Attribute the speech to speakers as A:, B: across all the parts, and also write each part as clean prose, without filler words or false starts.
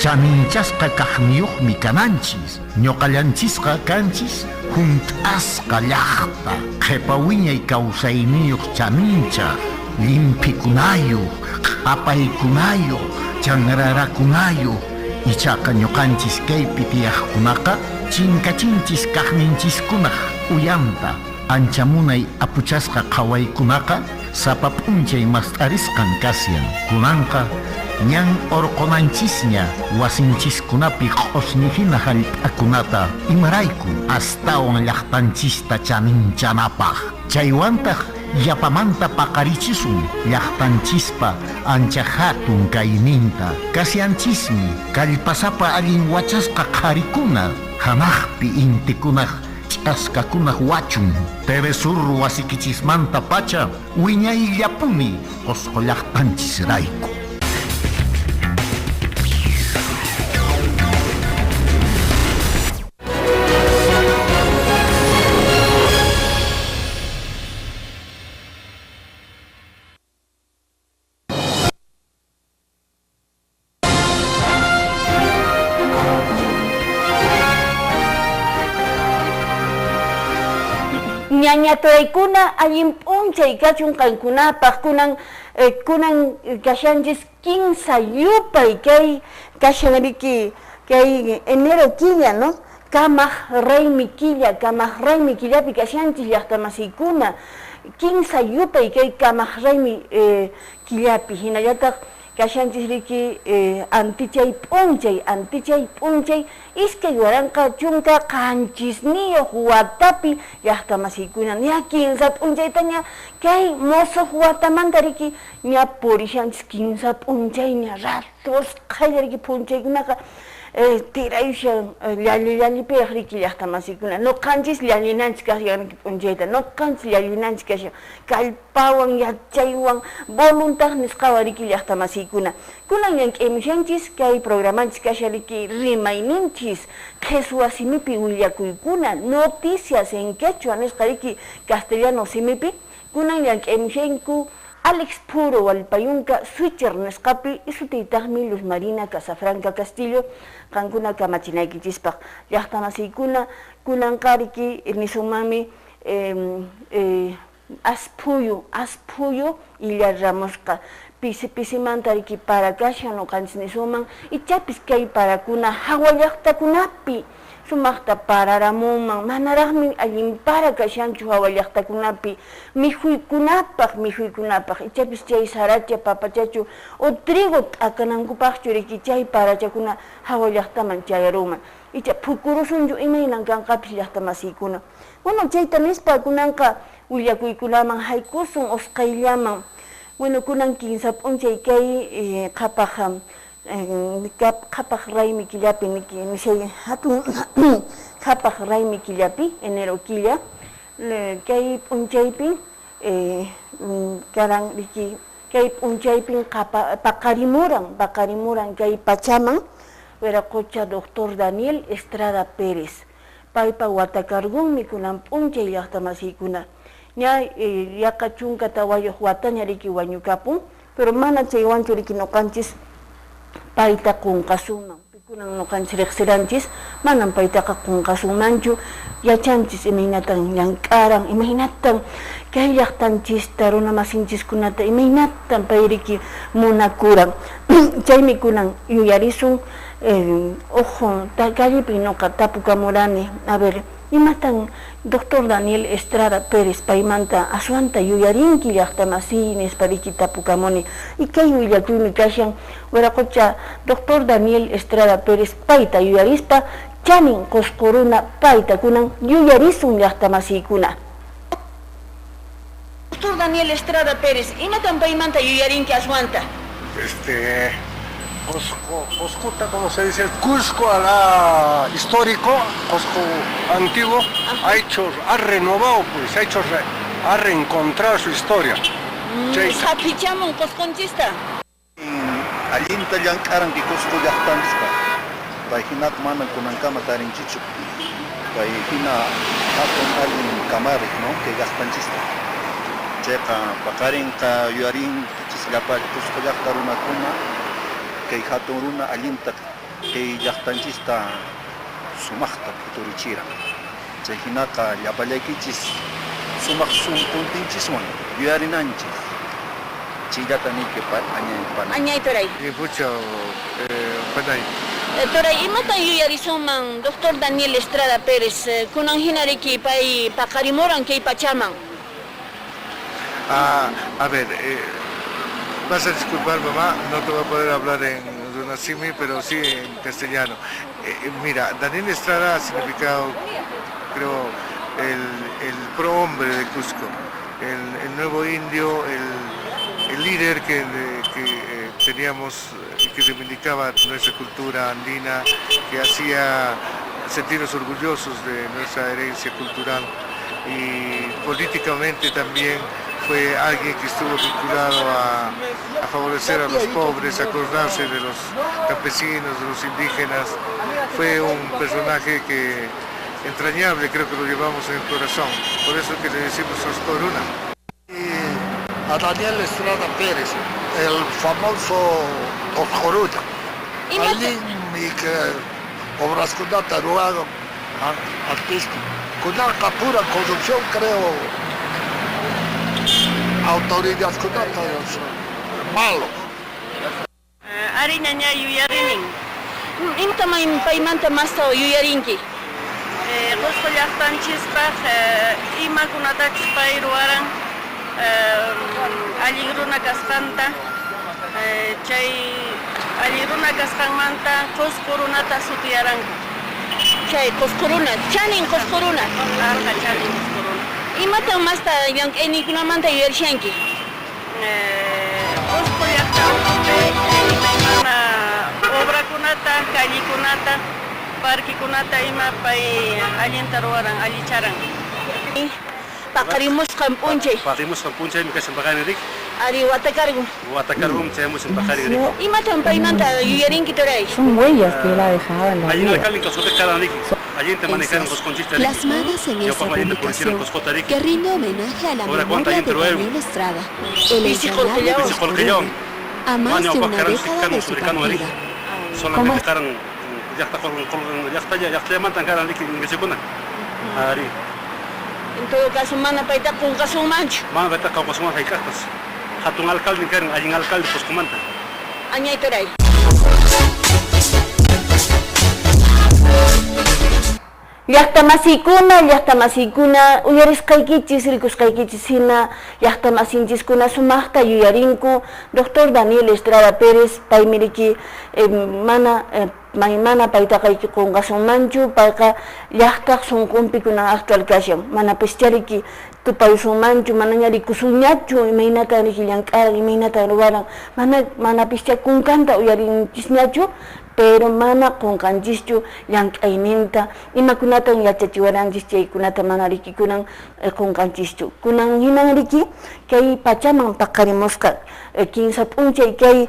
A: Chaninchasqa kaqniyuqmi kananchis, ñuqallanchisqa kanchis hunt'asqa llaqta, qhipa wiñay kawsayniyuq chaninchaq, llimphikunayuq, q'apaykunayuq, chanrarakunayuq, ichaqa ñuqanchis kaypi tiyaqkunaqa chinkachinchis kaqninchiskunaq uyanta, ancha munay apuchasqa qhawaykunaqa sapa p'unchay mast'arisqan kashan. Kunanqa ñan urqunanchisña wasinchiskunapi q'usñi hina hallp'akunata, imarayku astawan llaqtanchista chaninchanapaq. Chaywantaq yapamanta paqarichisun llaqtanchispa ancha hatun kayninta. Kashanchismi kallpasapa allin wachasqa qharikuna, hanaqpi intikunaq ch'askakunaq wachun. TV Sur wasikichismanta pacha wiñayllapuni Qusqu llaqtanchisrayku.
B: Ñañaturaykuna allin p'unchay kachun qankunapaq kunan kunan kashanchis kinsa yupay kay kashan riki kay enero killa, ¿no? Kamaq raymi killa, kamaq raymi killapi kashanchis llaqtamasiykuna, kinsa yupay kay kamaq raymi killapi hinallataq kashanchis riki antichay p'unchay, antichay p'unchay 2017 watapi llaqtamasiykuna ña kinsa p'unchaytaña kay musuq watamanta riki ña purishanchis kinsa p'unchayña ratos qhaylla riki p'unchaykunaqa tirayushan llalli llallipiraq riki llaqtamasiykuna nuqanchis llallinanchis kashan riki p'unchayta nuqanchis llallinanchis kashan kallpawan yachaywan voluntad nisqawan riki llaqtamasiykuna kunan llank'aymushanchis kay programanchis kashan riki rimayninchis qheswa simipi willakuykuna noticias en quechua nisqa riki castellano simipi kunan llank'aymushanku Alex Puro Walpayunka Switcher nisqapi sutiytaqmi Luz Marina Casafranca Castillo qankuna kamachinaykichispaq llaqtamasiykuna kunanqa riki nisunmanmi asphuyu asphuyu illarramusqa pisi pisimanta riki para kashan nuqanchis nisunman ichapis kay parakuna hawa llaqtakunapi sumaqta pararamunman manaraqmi allin para kashanchu hawa llaqtakunapi mikhuykunapaq mikhuykunapaq ichapis chay saracha papachachu o trigo t'akanankupaqchu riki chay parachakuna hawa llaqtaman chayarunman icha phukurusunchu imaynan kanqapis llaqtamasiykuna. Bueno, chayta nispa kunanqa willakuykunaman haykusun usqhayllaman. Bueno, kunan kinsa p'unchay kay qhapaq qhapaq raymi killapi nishay hatun qhapaq raymi killapi enero killa kay p'unchaypi karan riki kay p'unchaypin paqarimuran paqarimuran kay pachaman wiraqocha doctor Daniel Estrada Pérez paypa watakargunmi kunan p'unchay llaqtamasiykuna ña yaqa 14 wataña riki wañukapun pero mana chaywanchu riki nuqanchis payta qunqasunman pikunan nuqanchis riqsiranchis manam paytaqa qunqasunmanchu yachanchis imaynatan llank'aran imaynatan kay llaqtanchista runa masinchiskunata imaynatan pay riki munakuran chaymi kunan yuyarisun ojo callepi nuqa tapukamurani a ver imatan doctor Daniel Estrada Pérez paymanta aswanta yuyarinki llaqtamasiy nispa riki tapukamuni y kay willakuymi kashan wiraqocha doctor Daniel Estrada Pérez payta yuyarispa chanin Qusqu runa payta kunan yuyarisun llaqtamasiykuna. Doctor Daniel Estrada Pérez, imatan paymanta yuyarinki aswanta?
C: Cusco, como se dice, el Cusco a la histórico, Cusco antiguo, ha hecho, ha renovado, pues, ha hecho, ha reencontrado su historia.
B: Sapichamun Cusconchista.
D: Allinta llank'aran ki Cusco llaqtanchispa. Pay hinata mana kunankama tarinchichu. Pay hina hatun allin kamariq, ¿no? Kay llaqtanchista. Chayqa paqarinqa yuyarinchis llapa Cusco llaqta runakuna kay hatun runa allinta kay llaqtanchista sumaqta puturichiran. Chay hinaqa llapallaykichis sumaq sunquntinchiswan yuyarinanchis. Chillata niyki añay panay.
B: Añay turay.
E: Pucha, panay.
B: Turay, imatan yuyarisunman doctor Daniel Estrada Pérez, kunan hina riki pay paqarimuran kay pachaman?
E: A ver, vas a disculpar, mamá, no te voy a poder hablar en runasimi, pero sí en castellano. Mira, Daniel Estrada ha significado, creo, el prohombre de Cusco, el nuevo indio, el líder que teníamos y que reivindicaba nuestra cultura andina, que hacía sentirnos orgullosos de nuestra herencia cultural, y políticamente también fue alguien que estuvo vinculado a favorecer a los pobres, a acordarse de los campesinos, de los indígenas. Fue un personaje que entrañable, creo que lo llevamos en el corazón, por eso que le decimos Oscoruna.
F: Y a Daniel Estrada Pérez, el famoso Oscoruna, allinmi que obraskunata ruwaron artístico, kunanqa pura corrupción, creo, autoridad kunata malo.
G: Ari ñaña yuyarinin.
B: Imata paymanta masta yuyarinki?
G: Qusqu llaqtanchispaq imakunatachus pay ruwaran, allin runa kasqanta, chay allin runa kasqanmanta Qusqu runata sutiyaranku.
B: Chay Qusqu runa, chanin Qusqu runa.
G: Arqa chanin Qusqu runa.
B: Imatan masta llank'ayninkunamanta yuyarishanki?
G: Qusqu llaqtanpi imaymana obrakunata, callekunata, parquikunata ima pay allinta ruwaran, allicharan.
B: Paqarimusqan p'unchay.
H: Paqarimusqan p'unchaymi kashan paqarin riki.
B: Ari watakargun.
H: Watakargun chayamushan paqarin riki.
B: Imatan paymanta yuyarinki turay?
I: Son huellas que él ha dejado en la
H: Allin
I: vida.
H: alcalde Qusqopi karan riki. Allinta manejaron Qusqonchista riki.
J: Plasmadas en esta publicación que rinde homenaje a la memoria de Daniel Estrada, el entrañable Oscoruna, a más de una década de su partida.
H: Solamente karan llaqta llaqtallamantan karan riki ingresikuna. Ari.
B: En todo caso, mana payta qunqasunmanchu.
H: Mana payta qunqasunman hayk'aqpas. Hatun alcalde karan, allin alcalde Qusqomanta.
B: Añay turay. Llaqtamasikuna, llaqtamasikuna, uyarisqaykichis, rikusqaykichis hina, llaqtamasinchiskuna sumaqta yuyarinku. Doctor Daniel Estrada Pérez, paymi riki mana paytaqa qunqasunmanchu, payqa llaqtaq sunqunpi kunan actual kashan. Mana pischariki tupayusunmanchu, manaña rikusunñachu, imaynatan riki llank'aran, imaynatan ruwaran, mana pischa kunkanta uyarinchisñachu, pero mana qunqanchischu llank'ayninta, imakunatan yachachiwaranchis chaykunata mana riki kunan qunqanchischu. Kunan hinan riki kay pachaman paqarimusqa kinsa p'unchay kay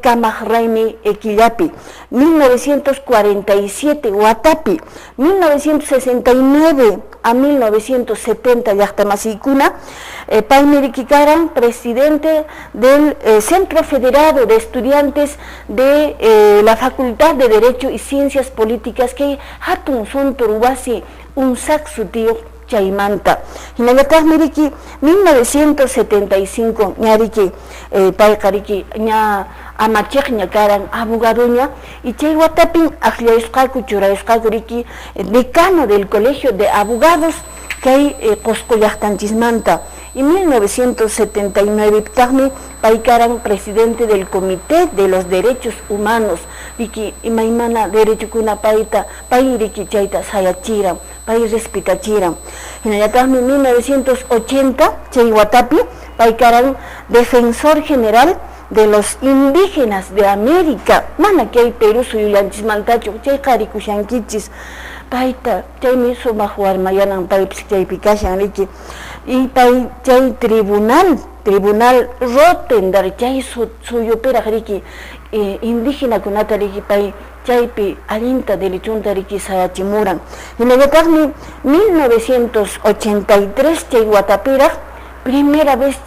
B: kamaq raymi killapi 1947 watapi 1969 a 1970 llaqtamasiykuna, paymi riki karan presidente del Centro Federado de Estudiantes de la Facultad de Derecho y Ciencias Políticas kay hatun suntur wasi UNSAC sutiyuq chaymanta. Hinallataqmi riki 1975 ña riki payqa riki ña amachiqña karan abogadoña, y chay watapin akllayusqaku churayusqaku riki decano del Colegio de Abogados kay Qusqu llaqtanchismanta. Y 1979 taqmi pay karan presidente del Comité de los Derechos Humanos, riki imaymana derechokuna payta pay riki chayta sayachiran, pay respetachiran. Hinallataqmi 1980 chay watapi pay karan defensor general de los indígenas de América, mana kay Perú suyullanchismantachu, chayqa rikushankichis payta, chaymi sumaq warmayanan paypis chaypi kashan riki. Y pay chay tribunal Rotterdam chay suyupiraq riki indígenakunata riki pay chaypi allinta derechunta riki sayachimuran. Hinallataqmi 1983 chay watapiraq primera vez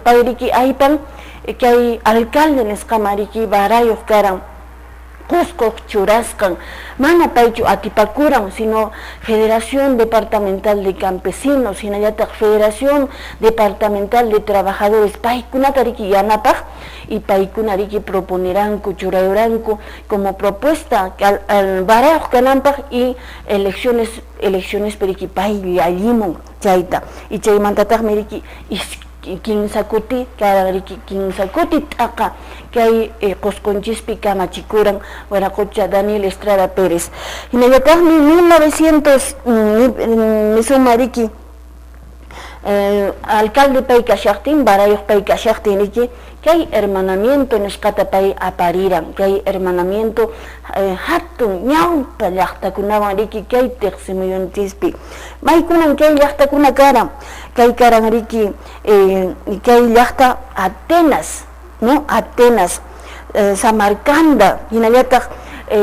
B: pay riki aypan kay alcalde nisqaman riki barayuq karan. Qusquq churasqan, mana paychu atipakuran, sino Federación Departamental de Campesinos, hinallataq Federación Departamental de Trabajadores, paykunata riki yanapaq y paykuna riki proponeranku, churayuranku como propuesta al barayuq kananpaq y elecciones periki pay llallimun chayta y chaymantataqmi riki kinsa kuti riki kinsa kuti t'aqa kay Qusqunchispi kamachikuran Wiraqocha Daniel Estrada Pérez. Hinallataqmi 1900 nisuma riki alcalde pay kashaqtin, barayuq pay kashaqtin riki kay hermanamiento nisqata pay apariran, kay hermanamiento hatun ñawpa llaqtakunawan riki kay tiqsimuyunchispi. Maykunan kay llaqtakuna karan, kay karan riki kay llaqta Atenas, ¿no? Atenas, Samarcanda, hinallataq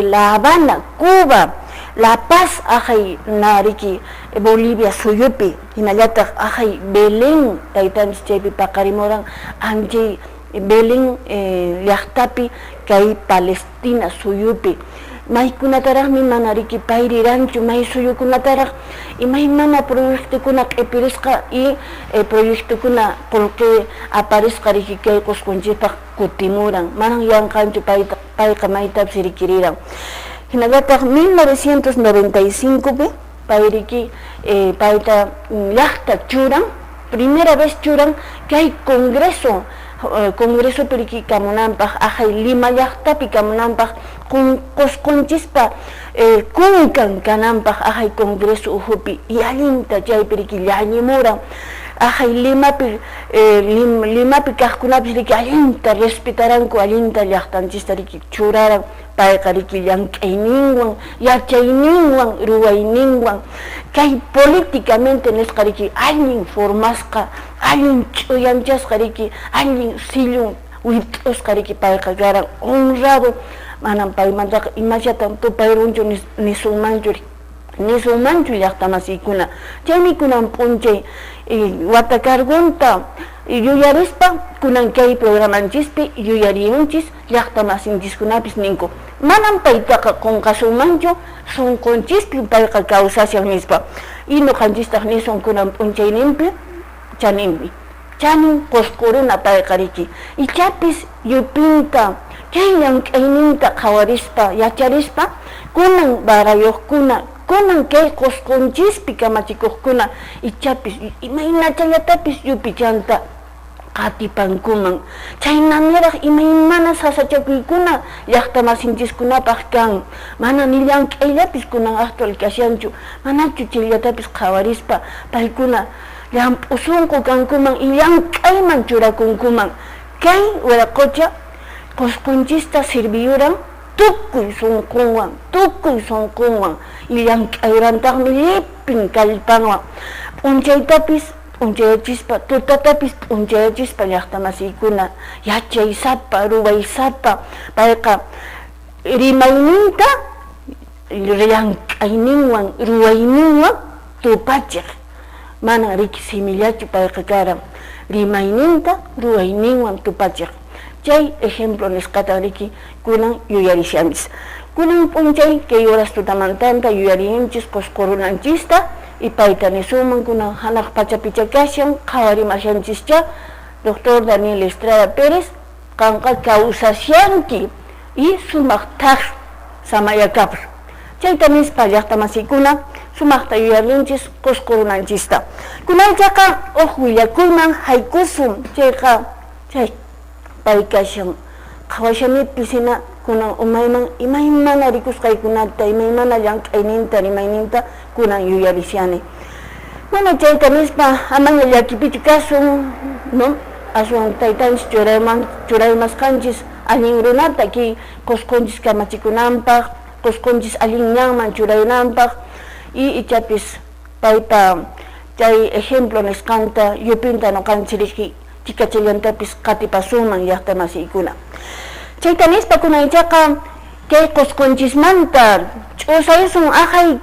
B: La Habana, Cuba, La Paz, ajay nariki Bolivia suyupi, hinallataq ajay Belén, taytanchis chaypi paqarimuran, anchay Belén llaqtapi kay Palestina suyupi. Maykunataraqmi mana riki payriranchu, may suyukunataraq imaymana proyectokuna q'ipirisqa y proyectokuna qullqi aparisqa riki kay Qusqunchispaq kutimuran, manan yanqanchu payqa maytapis rikiriran. Hinallataq 1995 pi pay riki payta llaqta churan, primera vez churan kay congreso periki kamunanpaq, ajay Lima llaqtapi kamunanpaq, Qusqunchispa kunkan kananpaq ajay congreso uhupi y allinta chaypi riki llallimuran, ajay Limapi Limapi kaqkunapis riki allinta respetaranku, allinta llaqtanchista riki churaran, payqa riki llank'ayninwan, yachayninwan, ruwayninwan, kay políticamente nisqa riki allin formasqa, allin ch'uyanchasqa riki, allin sillun wit'usqa riki payqa karan honrado, manam paymantaqa imallatan tupayrunchu nisunmanchu llaqtamasiykuna. Chaymi kunan p'unchay watakargunta yuyarispa kunan kay programanchispi yuyariyunchis llaqtamasinchiskunapis ninku, manam paytaqa qunqasunmanchu, sunqunchispi payqa kawsashan nispa. Y ñuqanchistaq nisun kunan p'unchayninpi chaninpi, chanin Qusqu runa payqa riki, ichapis yupinta kay llank'ayninta qhawarispa yacharispa kunan barayuqkuna, kunan kay Qusqunchispi kamachikuqkuna ichapis imaynachallatapis yupichanta qatipankuman. Chaynaniraq imaymana sasachakuykuna llaqtamasinchiskunapaq kan, mana ni llank'ayllapis kunan actual kashanchu, manachu chayllatapis qhawarispa paykuna llamp'u sunqu kankuman y llank'ayman churakunkuman. Kay Wiraqocha Qusqunchista sirviyuran tukuy sunqunwan, y llank'ayrantaqmi llipin kallpanwan, p'unchaytapis p'unchayachispa, tutatapis p'unchayachispa llaqtamasiykuna, yachaysapa, ruwaysapa, payqa rimayninta llank'ayninwan, ruwayninwan tupachiq, mana riki simillachu payqa karan, rimayninta ruwayninwan tupachiq. Chay ejemplo nisqata riki kunan yuyarishanchis. Kunan p'unchay kay horas tutamantanta yuyariyunchis Qusqu runanchista y payta nisuman kunan hanaq pachapicha kashan qhawarimashanchischa doctor Daniel Estrada Pérez, qanqa kawsashanki y sumaq thaq samayakapr. Chayta nispa llaqtamasikuna sumaqta yuyarinchis Qusqu runanchista. Kunanchaqa uq willakuyman haykusun, chayqa chay pay kashan qhawashanipi hina kunan umayman imaymana rikusqaykunata, imaymana llank'ayninta, rimayninta kunan yuyarishani. Bueno, chayta nispa amaña llakipichu kasun, ¿no? Aswan taytanchis churaymasqanchis allin runata ki Qusqunchis kamachikunanpaq, Qusqunchis allin ñanman churaynanpaq y ichapis paypa chay ejemplo nisqanta yupinta ñuqanchis riki chikachallantapis qatipasunman llaqtamasiykuna. Chayta nispa kunan ichaqa kay Qusqunchismanta ch'usaysun ajay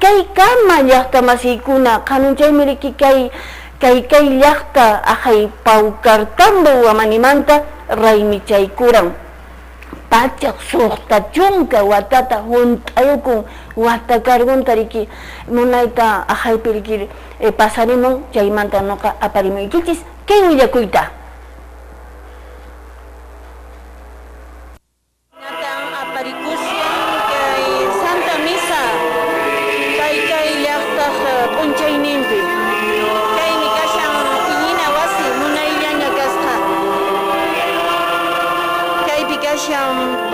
B: kay kama llaqtamasiykuna, qhanunchaymi riki kay llaqta ajay Paucartambo wamanimanta raymichaykuran. 160 watata hunt'ayukun wata cargunta riki munayta ahaypi riki pasarimun chaymanta noqa aparimuykichis kay willakuyta.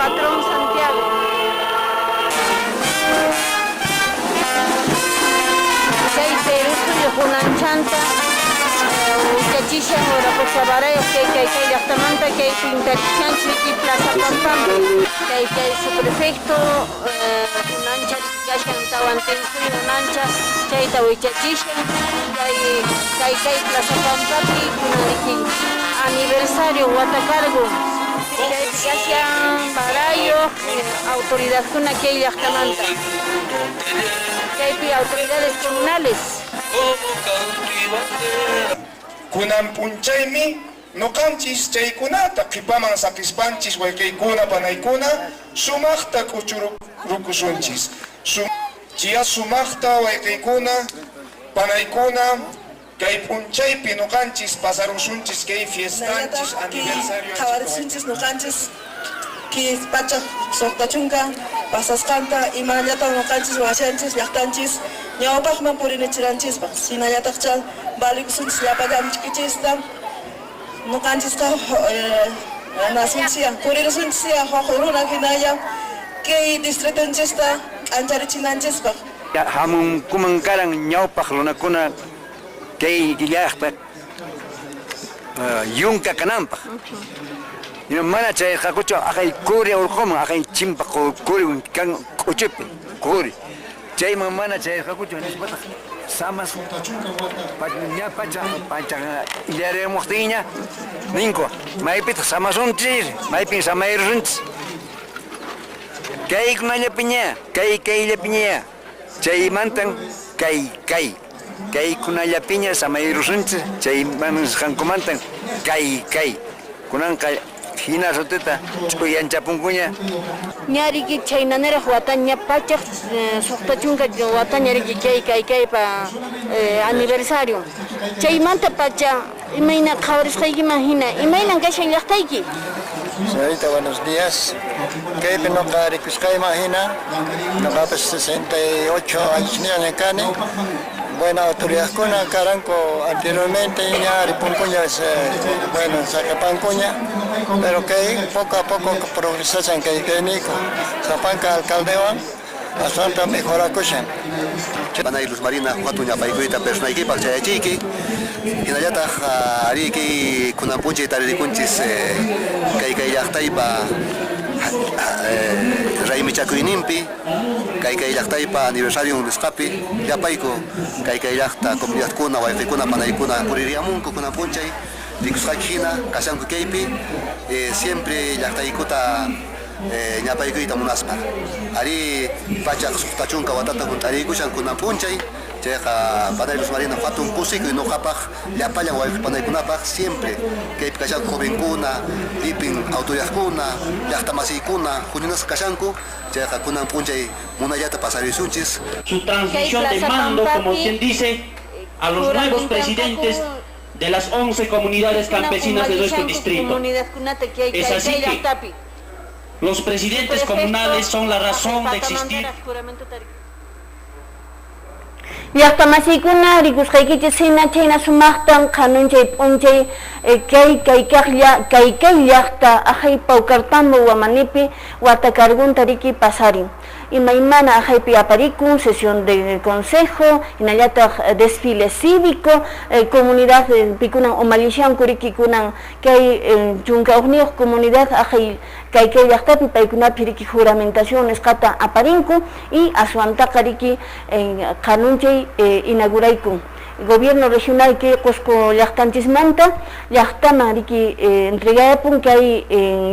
B: Patrón Santiago. Kay Perú suyu hunanchanta uchachishan Uraquchabarayuq kay kay kay llaqtamanta kay pintarichanchik riki Plaza Pampampi kay kay subprefecto hunancha kashan Tawantinsuyu hunancha chayta wichachishan kay kay kay Plaza Pampapi kunan riki aniversario watakargo. Kashan Barayo, autoridad kuna kay llaqtamanta. Kaypi autoridades comunales.
K: Kunan p'unchaymi nuqanchis chaykunata qhipaman saqispanchis wayqiykuna panaykuna sumaqta k'uchurukusunchis. Chiya sumaqta wayqiykuna panaykuna kay p'unchaypi nuqanchis pasarusunchis kay fiestanchis aniversario
L: qhawarisunchis nuqanchis kay 160 pasasqanta imanallata nuqanchis washanchis llaqtanchis ñawpaqman purinichiranchispaq hinallataqcha valikusunchis llapallanchikchista nuqanchisqa nasunchis purirusunchis huk runa hinalla kay distritonchista k'ancharichinanchispaq.
M: Hamunkuman karan ñawpaq runakuna kay llaqta yunka kananpaq. Mana chayqakuchu aqay kuri urquman aqay chimpa kuri kan k'uchupi kuri chayman mana chayqakuchu nispataq samas ña pacha pacha illarimuqtinña ninku maypitaq samasunchis maypin samayrusunchis kaykunallapiña kay kayllapiña chaymantan kay kay kaykunallapiña samayrusunchis chaymanqankumantan kay kay kunanqa hina sutita ch'uyanchapunkuña.
B: Ñariki chaynaniraq wataña 160 wataña riki kay kay kaypa aniversario chaymanta pacha imayna qhawarisqaykiman hina imaynan kashan llaqtayki.
N: Señorita, buenos días. Kaypi noqa rikusqayman hina noqapas 68 años kani. Bueno, autoridadkuna karanku anteriormente ña ripunkuña bueno, sacapankuña, pero que poco a poco progresasan kay kayniku. Sapanka alcaldewan bastante mejorakushan.
D: Panay Luz Marina hatun ñapaykuyta personaykipaq chayachiyki. Hinallataq ariki kunan p'unchay taririkunchis kay kay llaqtaypa raymichakuyninpi kay kay llaqtaypa aniversario nisqapi llapayku kay kay llaqta comunidadkuna wayqikuna panaykuna puririamunku kunan p'unchay rikusqayki hina kashanku kaypi siempre llaqtaykuta ñapaykuyta munaspa ari 160 watata hunt'ariykushan kunan p'unchay chayqa panay Luz Marina hatun kusikuy nuqapaq llapallan wayqi panaykunapaq siempre kaypi kashanku jovenkuna lipin autoridadkuna llaqtamasiykuna huñunasqa kashanku chayqa kunan p'unchay munayllata pasarisunchis.
O: Su transición de mando, como quien dice, a los nuevos presidentes de las 11 comunidades campesinas de nuestro distrito. Es así que los presidentes comunales son la razón de existir.
B: Llaqtamasiykuna rikusqaykichis hina chayna sumaqtan qhanunchay p'unchay kay kay kaqlla kay kay llaqta aqhay Paucartambo Wamanipi watakargunta riki pasarin. Imaymana aqhaypi aparikun sesión de consejo hinallataq desfile cívico comunidad pikunan umallishanku riki kunan kay 11 comunidad aqhay kay kay llaqtapi paykunapi riki juramentación nisqata aparinku y aswantaqa riki qanunchay inauguraykun gobierno regional que Qusqu llaqtanchismanta llaqtaman riki entregapun kay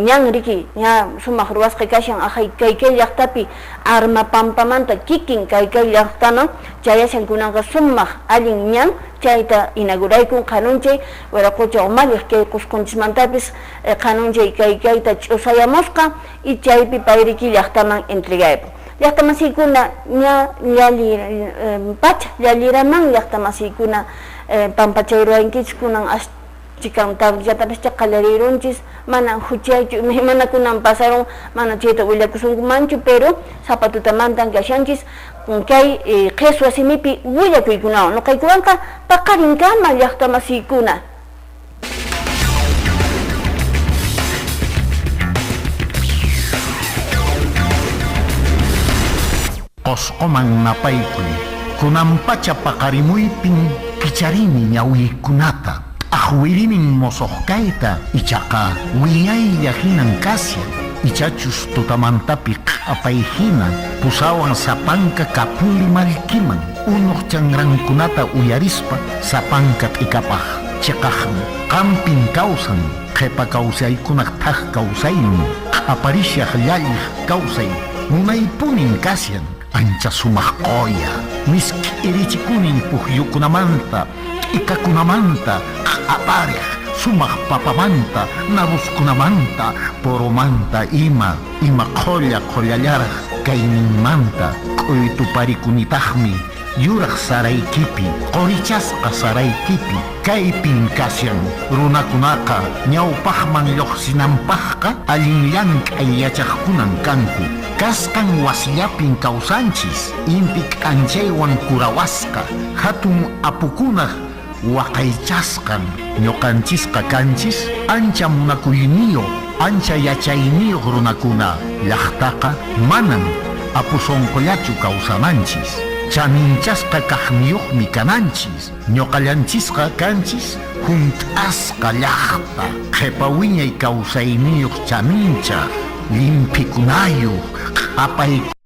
B: ñan riki ña sumaq ruwasqa kashan aqhay kay kay llaqtapi Arma pampamanta kikin kay llaqtaman chayashan kunanqa sumaq allin ñan chayta inauguraykun qanunchay Wiraqocha umalliq kay Qusqunchismantapis qanunchay kay kayta ch'usayamusqa y chaypi payriki llaqtaman entregaypun. Llaqtamasiykuna ña llalli pacha llalliraman llaqtamasiykuna pampachay ruwankichis kunan chikan tablillatapas qallarirunchis mana huchaychu mana kunan pasarun mana chayta willakusunkumanchu pero sapa tutamantan kashanchis kay qheswa simipi willakuykunawan nuqaykuwanqa paqarinkama llaqtamasiykuna.
A: Qosqoman napaykuy kunan pacha paqarimuypin kicharini ñawiykunata Ajwirinin mosoqkayta ichaqa wiñaylla hinan kasyan ichachus tutamantapi q'apay hina pusawan sapanka kapuli mallkiman unuq chanrankunata uyarispa sapanka t'ikapaq chiqaqmi qampin kawsan qhipa kawsaykunaq thaq kawsaynin q'aparishaq llalliq kawsay munaypunin kasyan ancha sumaq qoya misk'irichikunin pukyukunamanta t'ikakunamanta q'apariq sumaq papamanta nabuskunamanta poromanta ima ima qholla qhollallaraq kayninmanta k'uytuparikunitaqmi yuraq saraykipi qorichasqa saraykipi kaypin kashan runakunaqa ñawpaqman lluqsinanpaqqa allin llank'ay yachaqkunan kanku kasqan wasillapin kawsanchis inti k'anchaywan kurawasqa hatun apukunaq waqaychasqan ñuqanchisqa kanchis ancha munakuyniyuq ancha yachayniyuq runakuna llaqtaqa manan apusunqullachu kawsananchis chaninchasqa kaqniyuqmi kananchis ñuqallanchisqa kanchis hunt'asqa llaqta qhipa wiñay kawsayniyuq chaninchaq llimphikunayuq q'apay.